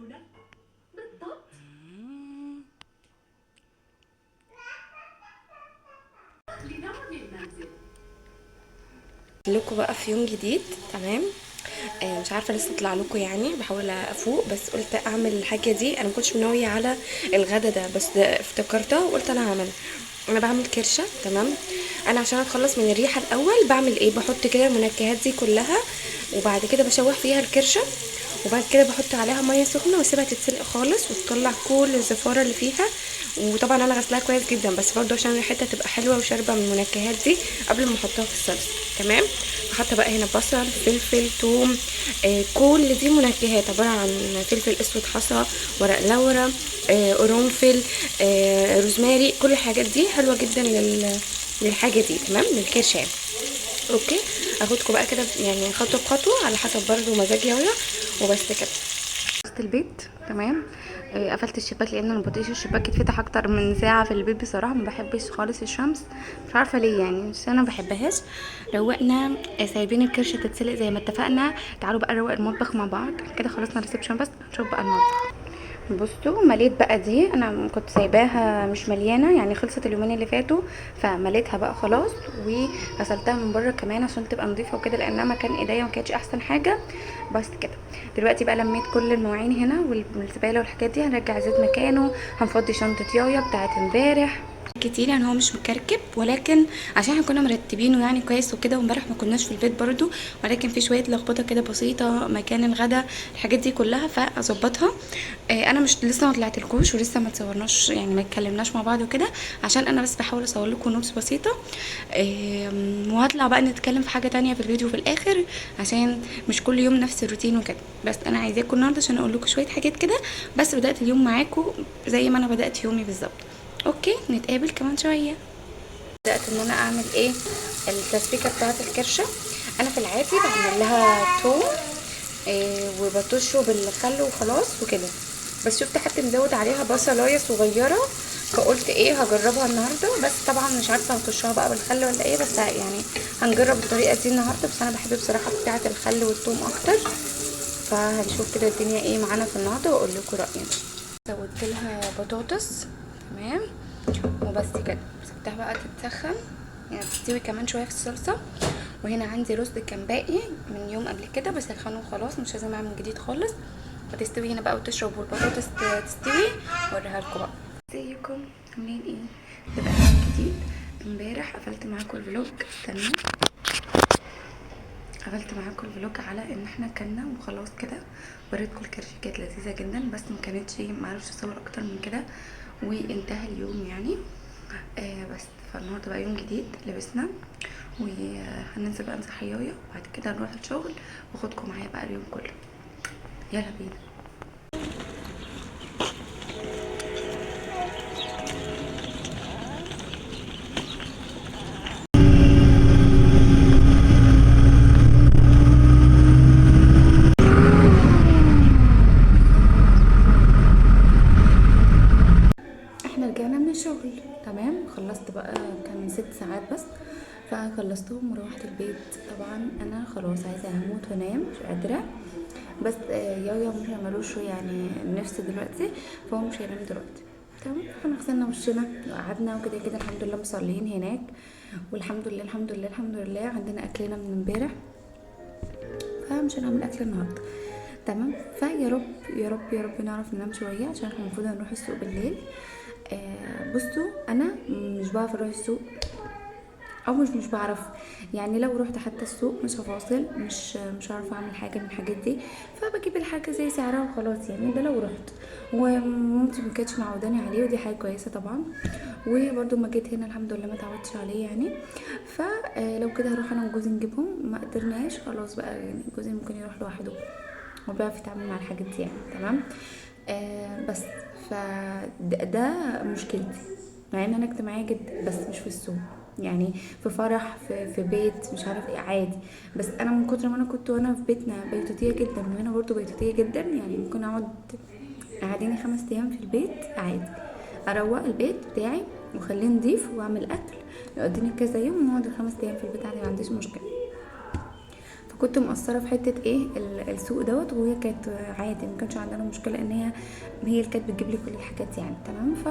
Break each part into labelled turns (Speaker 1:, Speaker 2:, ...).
Speaker 1: هنا؟ بالضبط. لدعم المنزل.
Speaker 2: لكم بقى في يوم جديد، تمام. مش عارفه لسه اطلع لكم، يعني بحاول افوق، بس قلت اعمل الحاجة دي. انا ما كنتش ناوية على الغدا ده، بس افتكرتها وقلت انا هعملها. انا بعمل كرشه، تمام. انا عشان اتخلص من الريحة الاول بعمل ايه؟ بحط كده المنكهات دي كلها، وبعد كده بشوح فيها الكرشه، وبعد كده بحط عليها مية سخنة واسيبها تتسلق خالص وتطلع كل الزفاره اللي فيها. وطبعا انا غسلاها كويس جدا، بس برضو عشان ريحتها تبقى حلوة وشاربه من المنكهات دي قبل ما احطها في الصلصه، تمام. بحط بقى هنا بصل، فلفل، توم، كل دي منكهات عبارة عن فلفل اسود، حصى، ورق لورا، قرنفل، روزماري، كل الحاجات دي حلوة جدا للحاجة دي، تمام، للكرشه يعني. okay، اخدكم بقى كده يعني خطوة بخطوة على حسب برضو مزاجي يلا، وبس كده.
Speaker 3: وسط البيت، تمام. قفلت الشباك لان انا ما بطيقش الشباك يتفتح اكتر من ساعة في البيت بصراحة، ما بحبش خالص الشمس، مش عارفه ليه يعني، مش انا ما بحبهاش. روقنا، سايبين الكرشه تتسلق زي ما اتفقنا. تعالوا بقى نروق المطبخ مع بعض كده. خلصنا ال reception، بس نشوف بقى المطبخ. بصوا مليت بقى دي، انا كنت سايباها مش مليانة يعني، خلصت اليومين اللي فاتوا فمليتها بقى خلاص، وغسلتها من بره كمان عشان تبقى نظيفة وكده، لانها مكان ايديا ما كانتش احسن حاجة. بس كده دلوقتي بقى لميت كل المواعين هنا والزباله والحاجات دي، هنرجع الزيت مكانه، هنفضي شنطه يايا بتاعت امبارح
Speaker 2: كتير، يعني هو مش مكركب، ولكن عشان احنا كنا مرتبينه يعني كويس وكده، وامبارح ما كناش في البيت برضو، ولكن في شوية لخبطة كده بسيطة مكان الغدا الحاجات دي كلها فاظبطها. انا مش لسه ما طلعتلكوش ولسه ما تصورناش يعني، ما اتكلمناش مع بعض وكده، عشان انا بس بحاول اصور لكم notes بسيطة. وهطلع بقى نتكلم في حاجة تانية في الفيديو في الاخر، عشان مش كل يوم نفس الروتين وكده. بس انا عايزاكم النهارده عشان اقول لكم شوية حاجات كده، بس بدات اليوم معاكم زي ما انا بدات يومي بالظبط. okay، نتقابل كمان شوية. بدات ان انا اعمل ايه التسبيكه بتاعه الكرشه. انا في العادي بعمل لها توم، وبطشه بالخل وخلاص وكده، بس شفت حد مزود عليها بصلايه صغيرة، فقلت ايه هجربها النهارده. بس طبعا مش عارفه هطشها بقى بالخل ولا ايه، بس يعني هنجرب الطريقة دي النهارده. بس انا بحب بصراحة بتاعه الخل والثوم اكتر، فهنشوف كده الدنيا ايه معانا في النهارده واقول لكم رايي. زودت لها بطاطس، تمام، وبس كده. سبتها بقى تتسخن يعني تستوي كمان شوية في الصلصه. وهنا عندي رز كان باقي من يوم قبل كده بسخنه وخلاص، مش لازم اعمل جديد خالص. فتستوي هنا بقى وتشرب والبطاطس تستوي، اوريها لكم بقى. ازيكم عاملين ايه؟ ده بقى يوم جديد. امبارح قفلت معاكم ال vlog، استنوا، قفلت معاكم ال vlog على ان احنا كلنا وخلاص كده. وريتكم الكرشه كانت لذيذة جدا، بس ما كانتش، ما عرفتش اصور اكتر من كده، وانتهى اليوم يعني. بس فالنهارده بقى يوم جديد، لبسنا وهننزل بقى نصحي يايا، وبعد كده نروح الشغل، واخدكم معايا بقى اليوم كله. يلا بينا.
Speaker 3: احنا رجعنا من الشغل، تمام. خلصت بقى، كان 6 ساعات بس فخلصتهم وروحت البيت. طبعا انا خلاص عايزه اموت وانام، مش قادرة، بس يايا مش ملوش يعني نفس دلوقتي، فهو مش هينام دلوقتي، تمام. احنا غسلنا وشنا وقعدنا وكده كده، الحمد لله مصلين هناك، والحمد لله الحمد لله الحمد لله عندنا اكلنا من امبارح، فمش هنعمل اكل النهارده، تمام. فيا رب يا رب يا رب نعرف ننام شوية، عشان احنا المفروض هنروح السوق بالليل. بصوا انا مش بعرف اروح السوق، او مش بعرف يعني، لو روحت حتى السوق مش هفاصل، مش هعرف اعمل حاجة من الحاجات دي، فبجيب الحاجة زي سعرها وخلاص يعني. ده لو رحت، ومامتي ما كانتش معوداني عليه، ودي حاجة كويسة طبعا. وبرده ما جيت هنا الحمد لله ما اتعودتش عليه يعني. فلو كده هروح انا وجوزي نجيبهم، ما قدرناش خلاص بقى يعني، جوزي ممكن يروح لوحده، هو بيعرف يتعامل مع الحاجات دي يعني، تمام. بس فده مشكلتي، مع ان انا اجتماعية جدا، بس مش في السوق يعني، في فرح، في بيت، مش عارف ايه، عادي. بس انا من كتر ما انا كنت وانا في بيتنا بيتوتيه جدا، وهنا برضو بيتوتيه جدا يعني، ممكن اقعد قاعديني 5 ايام في البيت عادي، اروق البيت بتاعي واخليه نضيف واعمل اكل يقضيني كذا يوم، ونقعد 5 ايام في البيت عادي، ما عنديش مشكلة. فكنت مقصرة في حتة ايه السوق دوت، وهي كانت عادي ما كانش عندنا مشكلة ان هي اللي كانت بتجيب لي كل الحاجات يعني، تمام. ف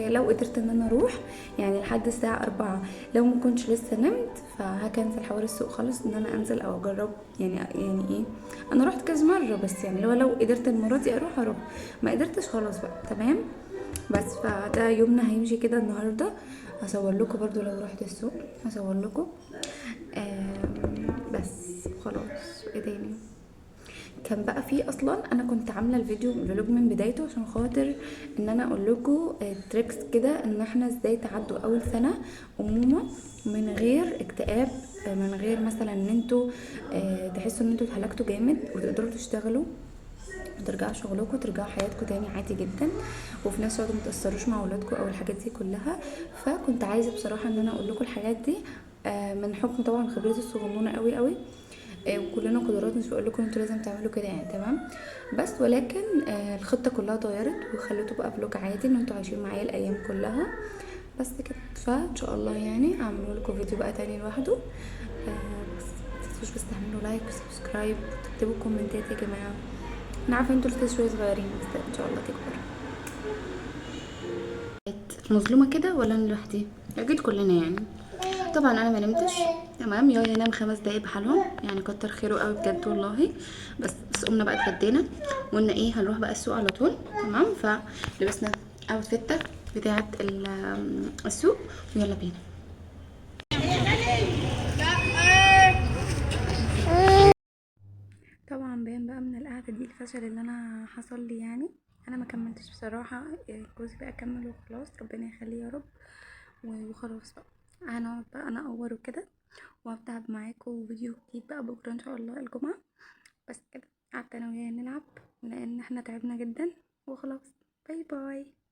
Speaker 3: لو قدرت ان انا اروح يعني لحد الساعة 4، لو ما كنتش لسه نمت فهكنسل حوار السوق خالص، ان انا انزل او اجرب يعني ايه، انا رحت كذا مرة بس يعني لو قدرت المرة دي اروح، ما قدرتش خلاص بقى، تمام. بس فده يومنا هيمشي كده النهارده. هصور لكم برضو لو رحت السوق هصور لكم، بس خلاص. ايه تاني كان بقى فيه اصلا؟ انا كنت عامله الفيديو vlog من بدايته عشان خاطر ان انا اقول لكم tricks كده ان احنا ازاي تعدوا اول سنة امومه من غير اكتئاب، من غير مثلا ان انتوا تحسوا ان انتوا اتهلكتوا جامد، وتقدروا تشتغلوا وترجعوا شغلكم وترجعوا حياتكم تاني عادي جدا، وفي نفس الوقت ما تاثروش مع اولادكم او الحاجات دي كلها. فكنت عايزه بصراحة ان انا اقول لكم الحاجات دي، من حكم طبعا خبرتي الصغنونه قوي قوي، وكلنا قدرات، مش بقول لكم انتوا لازم تعملوا كده يعني، تمام. بس ولكن الخطة كلها اتغيرت، وخليته بقى vlog عادي ان انتوا عايشين معايا الايام كلها بس كده. فان شاء الله يعني اعمل لكم فيديو بقى تاني لوحده. بس ما تنسوش بس تعملوا like و subscribe وتكتبوا كومنتات يا جماعة. انا عارفه انتوا لسه شوية صغيرين بس ان شاء الله تكبروا.
Speaker 2: مظلومة كده ولا انا لوحدي؟ اكيد كلنا يعني. طبعا انا ما نمتش، تمام. يايا نام 5 دقايق بحالهم يعني، كتر خيره قوي بجد والله. بس قمنا بقى اتغدينا وقلنا ايه، هنروح بقى السوق على طول، تمام. فلبسنا outfit بتاعه السوق ويلا بينا.
Speaker 3: طبعا باين بقى من القعدة دي الفشل اللي انا حصل لي يعني، انا ما كملتش بصراحة، جوزي بقى كمل وخلاص، ربنا يخليه يا رب. وخلاص بقى هنقعد بقى انا اقور وكده، وهفتح معاكم فيديو جديد بقى بكره ان شاء الله الجمعة. بس كده قعدت انا وياه نلعب لان احنا تعبنا جدا وخلاص. bye bye.